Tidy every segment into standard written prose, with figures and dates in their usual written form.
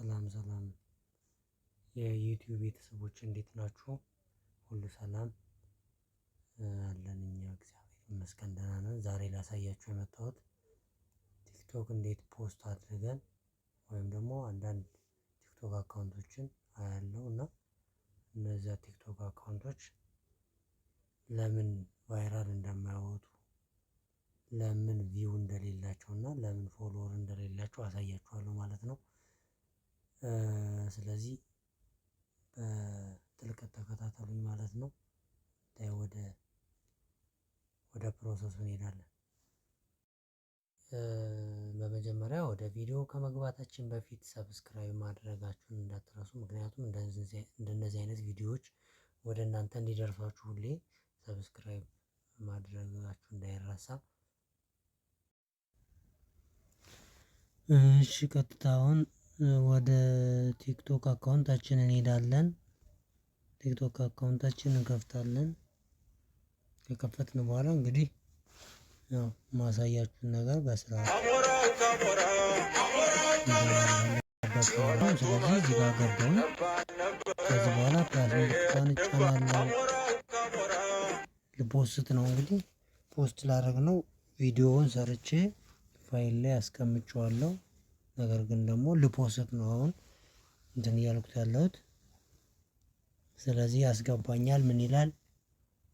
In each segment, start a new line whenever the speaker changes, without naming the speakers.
ሰላም ሰላም የዩቲዩብ ቤተሰቦች፣ እንዴት ናችሁ? ሁሉ ሰላም አለን፣ እኛ እግዚአብሔር ይመስገን ደህና ነን። ዛሬ ላሳያችሁ የመጣሁት ቲክቶክ እንዴት post አድርገን ወይም ደግሞ አንዳንድ ቲክቶክ account ኦችን አያለው እና እነዚያ ቲክቶክ account ኦች ለምን viral እንደማይወጡ፣ ለምን view እንደሌላቸው እና ለምን follower እንደሌላቸው አሳያችኋለሁ ማለት ነው። ስለዚህ በጥልቀት ተከታተሉኝ ማለት ነው። ወደ process ኡ እንሄዳለን። በመጀመሪያ ወደ ቪዲዮ ከመግባታችን በፊት subscribe ማድረጋችሁን እንዳትረሱ። ምክንያቱም እንደነዚህ አይነት ቪዲዮዎች ወደ እናንተ እንዲደርሷችሁ ሁሌ subscribe ማድረጋችሁ እንዳይረሳ። እሺ፣ ቀጥታ አሁን ወደ ቲክቶክ account ኣችን እንሄዳለን። ቲክቶክ account ኣችን እንከፍታለን። ከከፈትን በኋላ እንግዲህ ያው ማሳያችሁን ነገር በስርዓት፣ ስለዚህ እዚህ ጋር ገባሁኝ። ከዚህ በኋላ plus ምልክቷን እጫናለሁ። ል post ነው እንግዲህ፣ post ላደርግ ነው። ቪዲዮውን ሰርቼ ፋይል ላይ አስቀምጬዋለሁ። ነገር ግን ደግሞ ል post ነው አሁን እንትን እያልኩት ያለሁት። ስለዚህ ያስገባኛል። ምን ይላል?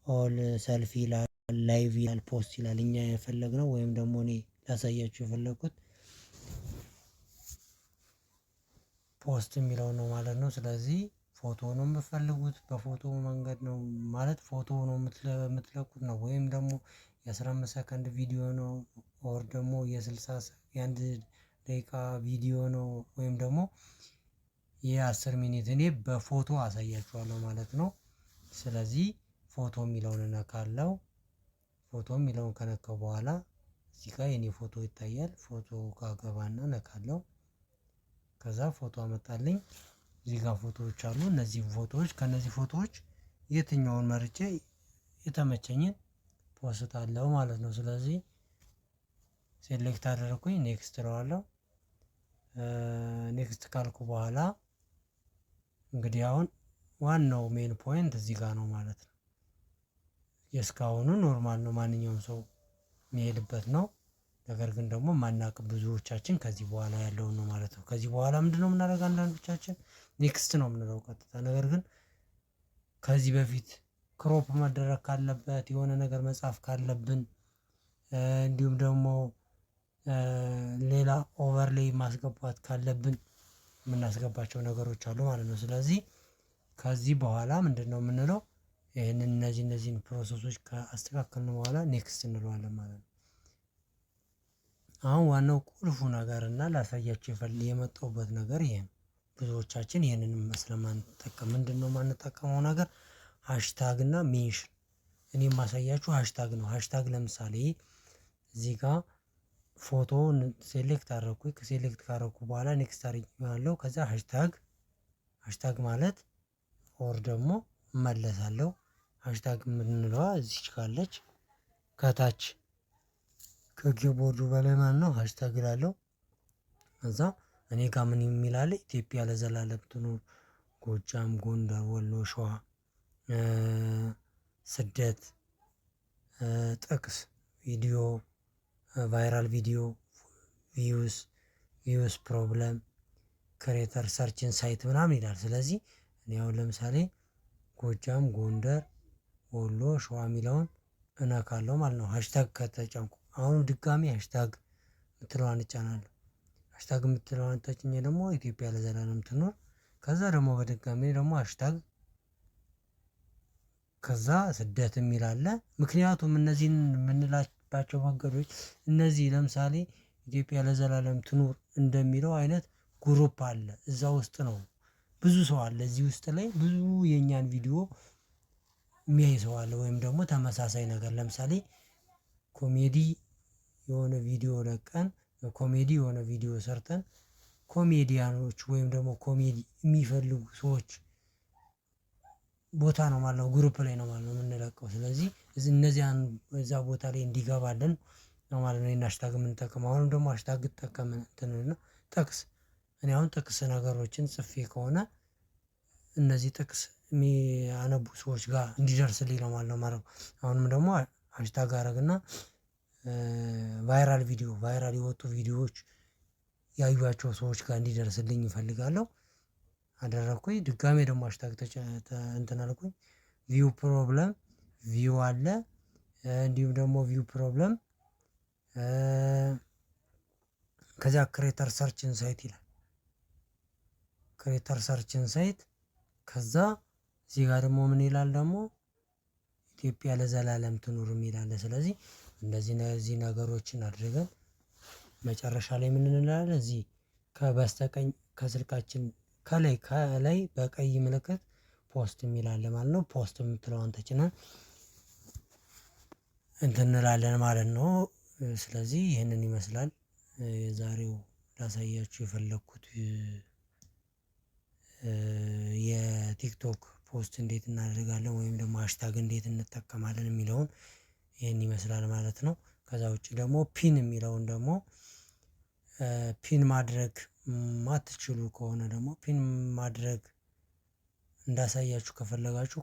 All፣ selfie ይላል፣ live ይላል፣ post ይላል። እኛ የፈለግነው ወይም ደግሞ እኔ ላሳያችሁ የፈለግኩት post የሚለው ነው ማለት ነው። ስለዚህ ፎቶ ነው የምትፈልጉት፣ በፎቶ መንገድ ነው ማለት ፎቶ ነው የምትለቁት ነው ወይም ደግሞ የ15 ሰከንድ ቪዲዮ ነው or ደግሞ የ60 የ1 ደቂቃ ቪዲዮ ነው ወይም ደግሞ የ10 minute፣ እኔ በፎቶ አሳያችኋለሁ ማለት ነው። ስለዚህ ፎቶ የሚለውን እነካለሁ። ፎቶ የሚለውን ከነካው በኋላ እዚህ ጋር የኔ ፎቶ ይታያል። ፎቶ ጋር ገባና እነካለሁ። ከዛ ፎቶ አመጣልኝ። እዚህ ጋር ፎቶዎች አሉ። እነዚህ ፎቶዎች፣ ከእነዚህ ፎቶዎች የትኛውን መርጬ የተመቸኝን post አለው ማለት ነው። ስለዚህ select አደረኩኝ፣ next እለዋለሁ። Next ካልኩ በኋላ እንግዲህ አሁን ዋናው main point እዚህ ጋር ነው ማለት ነው። የእስካሁኑ normal ነው፣ ማንኛውም ሰው የሚሄድበት ነው። ነገር ግን ደግሞ ማናቅ ብዙዎቻችን ከዚህ በኋላ ያለውን ነው ማለት ነው። ከዚህ በኋላ ምንድነው የምናደርገው? አንዳንዶቻችን next ነው የምንለው ቀጥታ። ነገር ግን ከዚህ በፊት crop መደረግ ካለበት፣ የሆነ ነገር መጻፍ ካለብን፣ እንዲሁም ደግሞ ሌላ overlay ማስገባት ካለብን የምናስገባቸው ነገሮች አሉ ማለት ነው። ስለዚህ ከዚህ በኋላ ምንድነው የምንለው? ይህንን እነዚህን process ኦች ካስተካከልን በኋላ next እንለዋለን ማለት ነው። አሁን ዋናው ቁልፉ ነገር እና ላሳያችሁ የመጣሁበት ነገር ይሄ ነው። ብዙዎቻችን ይህንን ስለማንጠቀም፣ ምንድነው የማንጠቀመው ነገር? Hashtag እና mention። እኔ የማሳያችሁ hashtag ነው። Hashtag ለምሳሌ እዚህ ጋር ፎቶ select አደረኩኝ። Select ካደረኩ በኋላ next አድርጌዋለሁ። ከዛ hashtag፣ hashtag ማለት or ደግሞ እመለሳለሁ። Hashtag የምንለዋ እዚች ካለች ከታች ከ keyboard ኡ በላይ ማለት ነው። Hashtag እላለሁ። ከዛ እኔ ጋር ምን የሚል አለ? ኢትዮጵያ ለዘላለም ትኑር፣ ጎጃም፣ ጎንደር፣ ወሎ፣ ሸዋ፣ ስደት፣ ጥቅስ፣ ቪዲዮ፣ viral video፣ views፣ views problem፣ creator search insight ምናምን ይላል። ስለዚህ እኔ አሁን ለምሳሌ ጎጃም፣ ጎንደር፣ ወሎ፣ ሸዋ የሚለውን እነካለሁ ማለት ነው። Hashtag ከተጫንኩ አሁንም ድጋሚ hashtag የምትለዋን እጫናለሁ። Hashtag የምትለዋን ተጭኜ ደግሞ ኢትዮጵያ ለዘላለም ትኑር። ከዛ ደግሞ በድጋሚ ደግሞ hashtag፣ ከዛ ስደት የሚል አለ። ምክንያቱም እነዚህን የምንላባቸው መንገዶች እነዚህ ለምሳሌ ኢትዮጵያ ለዘላለም ትኑር እንደሚለው አይነት group አለ፣ እዛ ውስጥ ነው ብዙ ሰው አለ። እዚህ ውስጥ ላይ ብዙ የእኛን ቪዲዮ የሚያይ ሰው አለ። ወይም ደግሞ ተመሳሳይ ነገር፣ ለምሳሌ ኮሜዲ የሆነ ቪዲዮ ለቀን፣ ኮሜዲ የሆነ ቪዲዮ ሰርተን ኮሜዲያኖች ወይም ደግሞ ኮሜዲ የሚፈልጉ ሰዎች ቦታ ነው ማለት ነው፣ group ላይ ነው ማለት ነው የምንለቀው። ስለዚህ እነዚያን እዛ ቦታ ላይ እንዲገባልን ነው ማለት ነው ይሄን hashtag የምንጠቀመው። አሁንም ደግሞ hashtag እጠቀም እንትን እና ጥቅስ እኔ አሁን ጥቅስ ነገሮችን ጽፌ ከሆነ እነዚህ ጥቅስ የሚያነቡ ሰዎች ጋር እንዲደርስልኝ ነው ማለት ነው የማደርገው። አሁንም ደግሞ ሃሽታግ አደረግና ቫይራል ቪዲዮ ቫይራል የወጡ ቪዲዮዎች ያዩዋቸው ሰዎች ጋር እንዲደርስልኝ እፈልጋለሁ። አደረኩኝ ድጋሚ ደግሞ ሃሽታግ እንትን አልኩኝ። ቪው ፕሮብለም ቪው አለ። እንዲሁም ደግሞ ቪው ፕሮብለም። ከዛ ክሬተር ሰርች ኢንሳይት ይላል። ክሬተር ሰርች ኢንሳይት። ከዛ እዚህ ጋር ደግሞ ምን ይላል ደግሞ? ኢትዮጵያ ለዘላለም ትኑር የሚል አለ። ስለዚህ እንደዚህ እነዚህ ነገሮችን አድርገን መጨረሻ ላይ ምን እንላለን? እዚህ ከበስተቀኝ ከስልካችን ከላይ ከላይ በቀይ ምልክት ፖስት የሚል አለ ማለት ነው። ፖስት የምትለዋን ተጭነን እንትን እንላለን ማለት ነው። ስለዚህ ይህንን ይመስላል የዛሬው ላሳያችሁ የፈለኩት የቲክቶክ ፖስት እንዴት እናደርጋለን ወይም ደግሞ ሃሽታግ እንዴት እንጠቀማለን የሚለውን ይሄን ይመስላል ማለት ነው። ከዛ ውጪ ደግሞ ፒን የሚለውን ደግሞ ፒን ማድረግ የማትችሉ ከሆነ ደግሞ ፒን ማድረግ እንዳሳያችሁ ከፈለጋችሁ